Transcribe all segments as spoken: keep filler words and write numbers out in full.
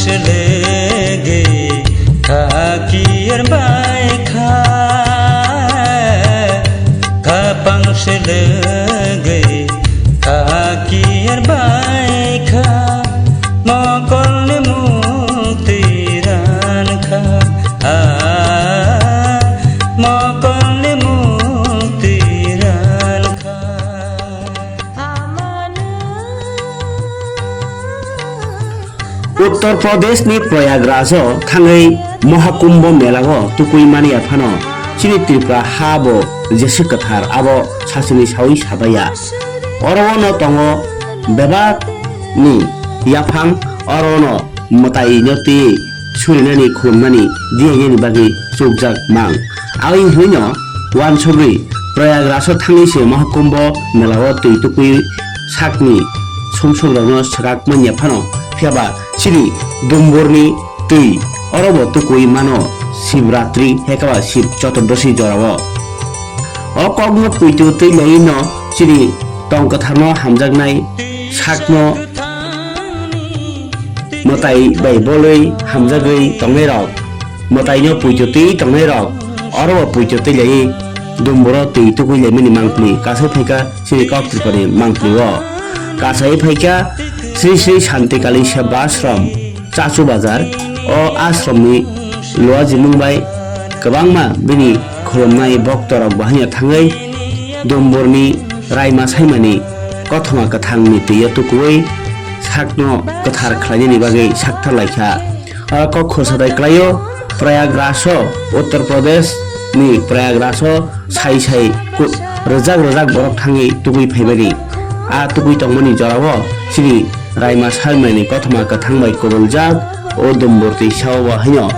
Selege kha kiyar bai kha, khapang selege kha kiyar bai kha, mokolni mukti ran kha, ah, mokolni mukti ran kha. Uttar Pradeshni Prayagraj-o thangwi Mahakumbho Mela-o tukui mani yaphano chini Tripura ha bo jesa kwthar abo sasini sawi sabaya. Oro-o no tongo bebak ni yaphang, oro-o no mwtai no twi surinani khulumnani diyainani bagwi chukjak mang. Aboni hwnwi no uansugwi Prayagraj-o thangwi se Mahakumbho Mela-o twi tukui sakni sumsukrokno swkak manya phano, phiya ba chini dumburni twi oro bo tukui mano Shivratri hekaba Shiv Chaturdashi jorao. O kokno puitu twi laiwi no chini tong kwtharno hamjaknai sakno mwtai bai bolwi hamjagwi tongnairok, mwtaino puitu twi tongnairok, oro bo puitu twi laiwi dumburo twi tukui laimani mangpli kasai phaikha chini kok Tripurani mangpli-o. Kasai phaikha Sri Sri Shanti Kali Seva Ashram, Chachu Bazar. O ashramni luajimung bai kwbangma bini khulumnai boktorok bahai thangwi dumburni raima saimani kothoma kwthangni twi-o tukuwi sakno kwthar khlainani bagwi sakthar laikha. O kok khorsa dai klaio Prayagraj-o Uttar Pradesh ni Prayagraj-o sai sai ku-, rwjak rwjak borok thangwi tugwi phaimani. A tugwi tongmani jorao chini raima salmani kothoma kwthang bai kubuljak o dumbur twi sao bo haino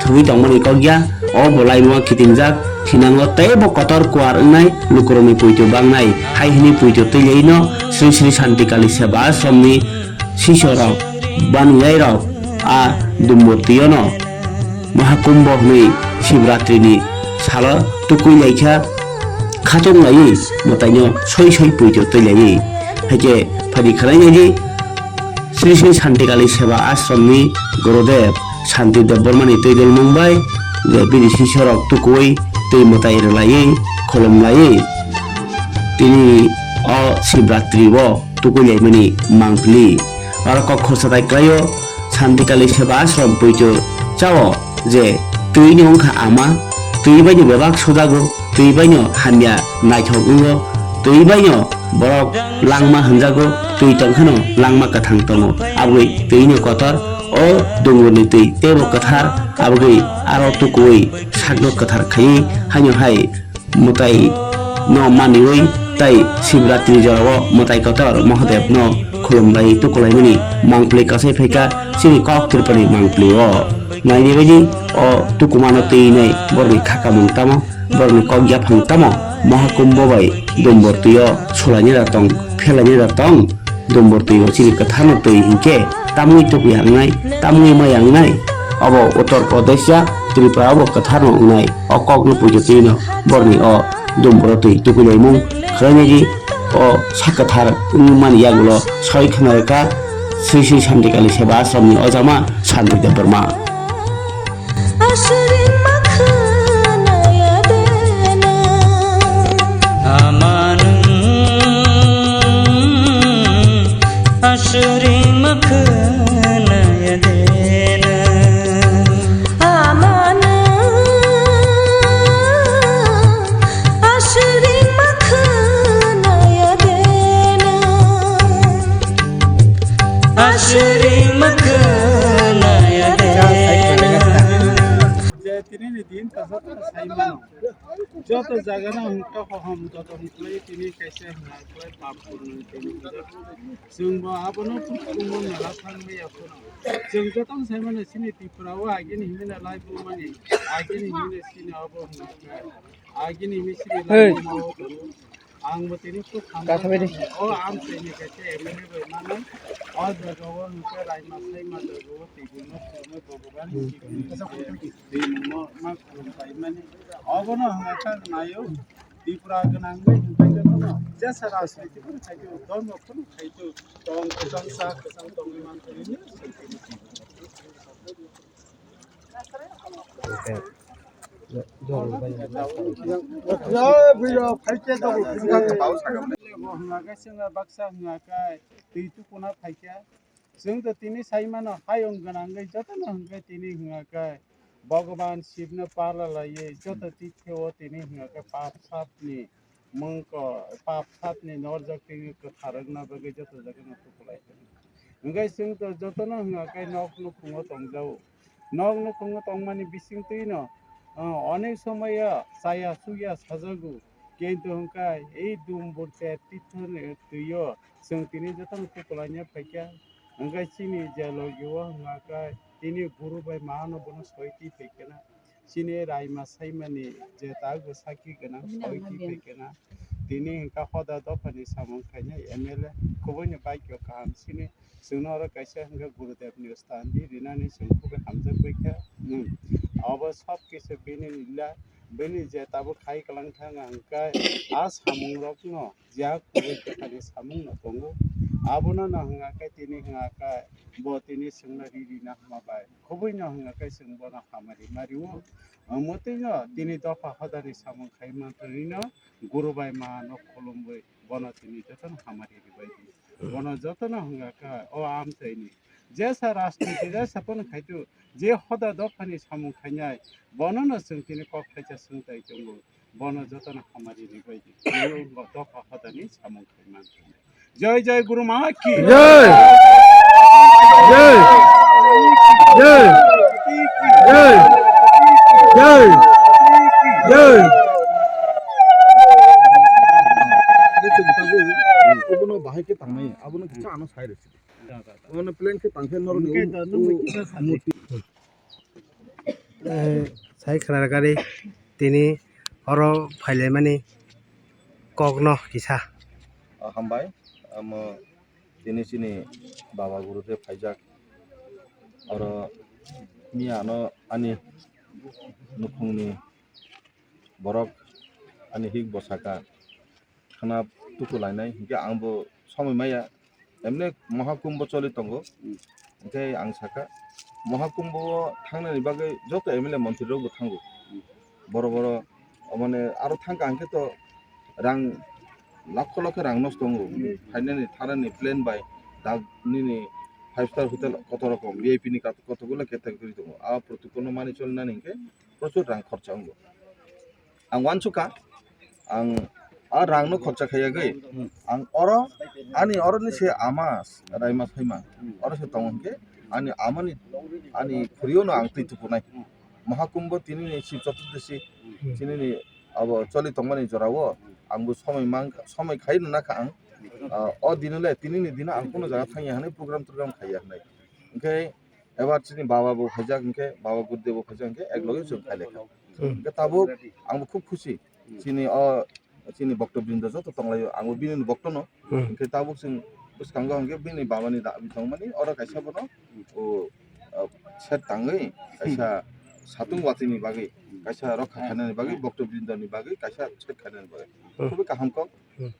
thugwi tongmani kok ya. O bo laimao kitingjak thinango tei bo kotor kuar wngnai, lukurokni puitu bangnai hai hwnwi puitu twi laino Sri Sri Shanti Kali Seva Ashramni sisorok, banuyairok a dumbur twi-o no Mahakumbho hwnwi Shivratri ni salo tukui laikha, khatung laiwi mwtaino soi soi puitu twi laiwi. Haikhe phaidi khlai naidi Sri Sri Shanti Kali Seva Ashram ni Gurudev Shanti Debbarma ni twi dulmung bai je bini sisorok tukui twi mwtai rwlaiwi khulum laiwi tini o Shivratri o tukui laimani mangpili. Oro kok khorsa dai klaio, Shanti Kali Seva Ashram poito chao je twi ni wngkha ama, twi bai no bebak sujago, twi bai no hamya naithok wngo, twi bai no borok langma hwnjago, twi tong kheno langma kwthang tongo, aboni twi no kotor, o dungur ni twi teibo kwthar, aboni aro tukui sakno kwthar khaiwi haino hai mwtai no maniwi tei Shivratri jorao mwtai kotor Mahadev no khulumlai tukulaimani mangpili kasai phaikha chini kok Tripurani mangpili o. Naini baidi o tukumano twi nai borokni khakamung tamo, borokni kok yaphang tamo, Mahakumbho bai dumbur twi o sulaini da tong, phelaini da tong. Dumbur twi o chini kwthar no twi hinkhe tamwi tukya wngnai, tamwi maya wngnai. Obo Uttar Pradesh ya Tripura obo kwthar no wngnai. O kok no puitu twi no borni o dumbur o twi tukui laimung khlai nai di. O sak kwthar wngmani yagulo soi khna rwkha Sri Sri Shanti Kali Seva Ashram ni ojama Shanti Debbarma. Aswrwngma khwnaya de nwng? Ama nwng aswrwngma khwnaya de nwng? Ama nwng aswrwngma khwnaya de nwng? Aswrwngma khwnaya de nwng? Je tinini din tasa tasa sai mano. Joto jagano hwnkha hohom dodom khlai tini kaisa hwnka khlai pap purno tini hwnjak. Chwngbo abono kuchumo mela thangwi ya phano. Chwng jotono sai mano chini Tripura o agini himina lai bumani, agini himina chini obo hwnka. Agini himina chini lai bumao tongo. Ang bo tini kok kasabai de. O ang tini kaisa M L A bai manai. O jaga o hwnkhe raima saima jaga o twi gwnwi swnwi Bhagwan twi mungno ma khulum paimani. Obono hwnka naio Tripura gwnangwi hwnkhai jotono jesa rajniti phano khaito, dhormo phano khaito, tong kwchang sa kwchang tongwi mankha. Hwnga khe chwngno baksa hwnga khe twi tukuna phaikha. Chwng to tini sai mano, hayung gwnangwi jotono hwnkhe tini hwnga khe Bhagwan Shivno parla laiwi joto tikheo tini hwnga khe pap sapni mungko, pap sapni norjak tini kwthar wngna bagwi joto jagano tukulai. Hwnkhe chwng to jotono hwnga khe nok nukhungo tongjao. Nok nukhungo tongmani bisingtwino, ah, onek somoyo chaya chukya sajago. Kintu hwnkhe ei dumbur ter tithoni twio chwng tini jotono tukulaina phaikha. Hwnkhe chini je logi o hwnga khe tini guru bai ma ano bono soi twi phaikha na. Chini raima saimani je tago sakhi gwnang soi twi phaikha na. Tini hwnkha hoda dophani samung khainai M L A, kubuino bagyo kaham chini. Chwngno oro kaisa hwnkhe Gurudev ni stand di rinani chwng khubui hamjak bai kha. Hmm. Abo sob kisa bini lila, bini je tabuk khai kwlang thang hwnkhe a samung rokno je a kubui kwthani samung no tongo. Abono no hwnga khe tini hwnga khe bo tini chwngno ri rina hama bai. Khubui no hwnga khe chwng bono hamari mario. Mwtwi no tini dopha hodani samung khai manthwino guru bai ma no khulumwi bono tini jotono hamari ribai di. Bono jotono hwnga kha, o amchaini jesa rajniti jesa pono khaitu, je hoda dophani samung khainai, bono no chwng tini kok thaisa swngtai tongo, bono jotono hamari ribai di, bo dopha hodani samung khai manthwini. Jai jai Guru Maha ki. Jai. Jai. Jai. Jai. Jai. Jai. Abono bahai khe tangnai, abono kisa ano sai resi. Abono plan khe tangkhe norok ni. Eh, sai khwna gari tini oro phailaimani kokno kisa. Ah, hambai, amo tini chini baba guru de phaijak. Oro miya ano ani nukhungni borok ani hik bosaka khana tuku lainai, hinkhe ang bo somoi maya, emne Mahakumbho choli tongo, hinkhe ang saka Mahakumbho o thangnani bagwi joto M L A montri rok bo thango, boro boro mane aro thangkha hinkhe to rang lakho lakho rang nosto tongo, phainani thanani plane bai dak nini five star hotel kotor rokom V I P ni kat-, kotokgulo category tongo, a protocol no mani cholinani hinkhe prochur rang khorcha wngo. Ang uansukha, ang a rangno khorcha khaiyagwi, ang oro, ani oroni se ama raima phaima, oro se tongo hinkhe, ani amani, ani khuriyono ang twi tukunai. Mahakumbho tinini Shiv Chaturdashi, tinini abo choli tongmani jorao, ang bo somoi mang, somoi khai rwna kha ang. Ah, o dino le, tinini dino ang kuno jaga thangya hwnwi program togram khaiya hwnwi. Hinkhe, Ebar chini baba bo phaijak hinkhe, baba Gurudev bo phaijak hinkhe, ek loge chwng phai laikha. Hmm. Hinkhe tabuk ang bo khub khusi. Hmm. Chini o, chini bokto brindo joto tonglaio, ang bo bini bokto no. Hmm. Hinkhe tabuk chwng bwskango hinkhe bini baba ni dabi tongmani, oro kaisa bono, o, o, set tangwi, kaisa satung watwi ni bagwi, kaisa rokha khainani bagwi, bokto brindo ni bagwi, kaisa set khainani bagwi. Hmm. Khubui kaham kok. Hmm.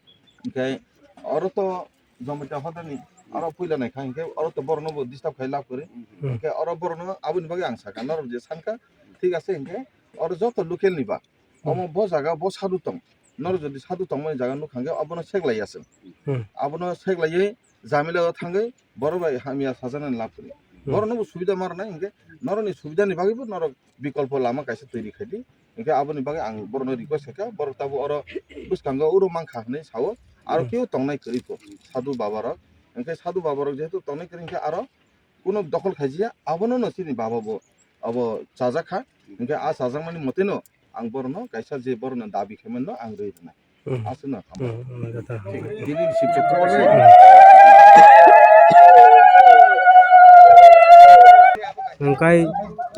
Hinkhe oro to Jamatia hodani aro puila naikha hinkhe oro to borokno bo disturb khai lab kwrwi. Hmm. Hinkhe oro borokno aboni bagwi ang sakha, norok je sankha thik ase hinkhe oro joto local ni ba. Hmm. Omo bo jaga bo sadhu tong. Norok jodi sadhu tongmani jaga nukha hinkhe obono seklai aswk. Hmm. Abono seklaiwi jamila o thangwi borok bai hamya sajaknani lab kwrwi. Hmm. Borokno bo subida ma rwnai hinkhe norokni subidani bagwi bo norok bikolpo lama kaisa toiri khai di. Hinkhe aboni bagwi ang borokno request khaikha, borok tabuk oro bwskango uro mankha hinwi sao, aro hmm, kebo tongnai kwrwi kho sadhu baba rok. Hinkhe sadhu baba rok jehetu tongnai kwrwi hinkhe aro kuno dokhol khaijiya, abono no chini baba bo abo chajakha. Hinkhe a chajakmani moteno ang borokno kaisa je borokno dabi khaimano ang rwi rwnai. Hmm. Aswkno hambai. Hmm, hmm, jata hambai. Dini sibjak. Hwnkhe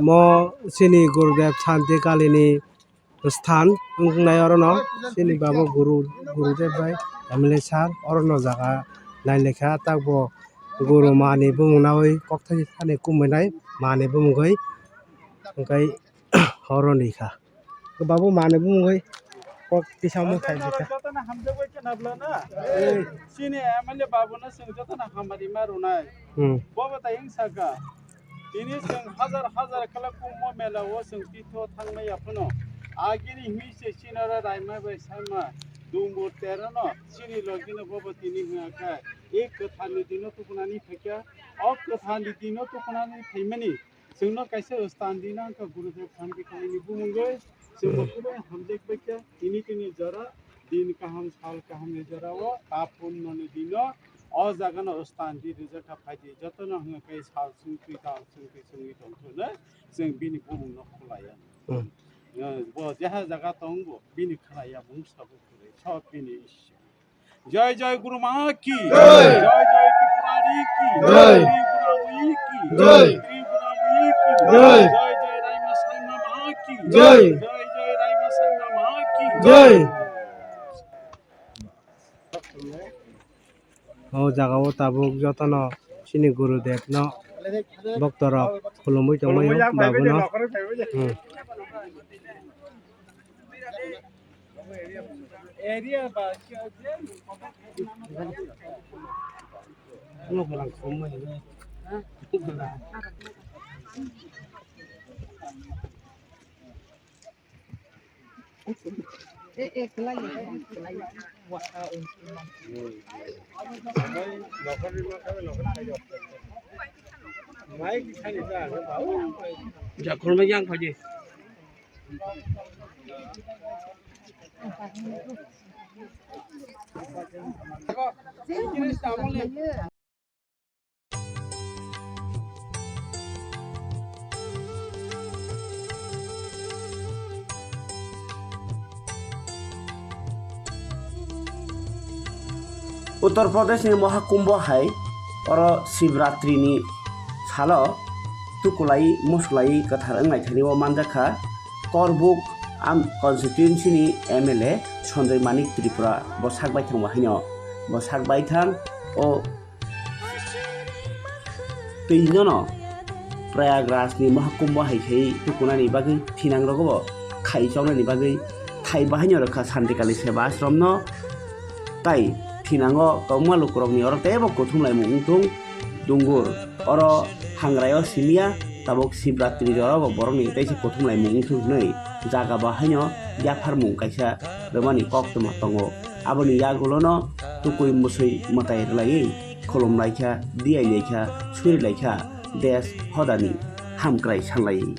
mo chini Gurudev Santi Kalini sthan wngnai orono chini baba Guru, Gurudev bai M L A sir orono jaga nai lekha takbo Guru mani bumung nawi kokthai thani kumui nai mani bumungwi hwnkhe oro ni kha. Babu mani bumungwi kok tisa mung khai jikha. Jotono hamjakbai khe nabla na? Eh. Chini M L A babu no chwng jotono hamari ma rwnai. Hmm. Bobo tai wng saka. Tini chwng hajar hajar kala kungmo mela o chwng titho thangmaya phano. Agini hwnwi se chinaro raima bai sama Dumbur tero no chini logino bobo tini hwnga kha. E kwtharni dino tukunani phaikha. O kwtharni dino tukunani phaimani chwngno kaisa standi nangkha Gurudev Shanti Kalaini bumungwi. Chwngbo kubui hamjak baikha tini tini jora. Din kaham, sal kahamni jorao, ta punnoni dino, o jagano standi rijak kha phaidi, jotono hwnga khe sal chwngtwi, tal chwngtwi chwngwi tongthokno, chwng bini bumungno khulaiya. Hmm. Eh, bo jeha jaga tongbo, bini khlaiya mung sabo kwrwi, sob bini Ishwar. Jai jai Guru Ma ki, jai jai Tripurari ki, jai Tripura Mui ki, jai Tripura Mui ki, jai jai jai Raima Saima Ma ki, jai jai jai Raima Saima Ma ki, jai. O jaga o tabuk jotono chini Gurudev no bokto rok khulumui tongmai o babu no. Hmm. Jakhor ma yang phaji. Uttar Pradesh ni Mahakumbho hai oro Shivratri ni salo tukulai musulai kwthar wngnai thani o manjakha Korbuk am constituency ni M L A Sanjoy Manik Tripura bo sak baithang bo haino bo sak baithang o Twi nono Prayagraj ni Mahakumbho hai khai tukunani bagwi thinang rogo bo khai choknani bagwi thai bahaino rwkha Santikali Seva Ashram no. Tai thinango kwbangma lukurokni oro teibo kuthum laimung wngthung dungur oro hangraio simiya tabuk Shivratri jora bo borokni teisa kuthum laimung wngthung hwnwi jaga bahaino yapharmung kaisa rwmani koktwma tongo. Aboni yagulono tukui mwswi mwtai rwlaiwi khulumlaikha, diailaikha, surilaikha, desh hodani hamkrai sanlaiwi.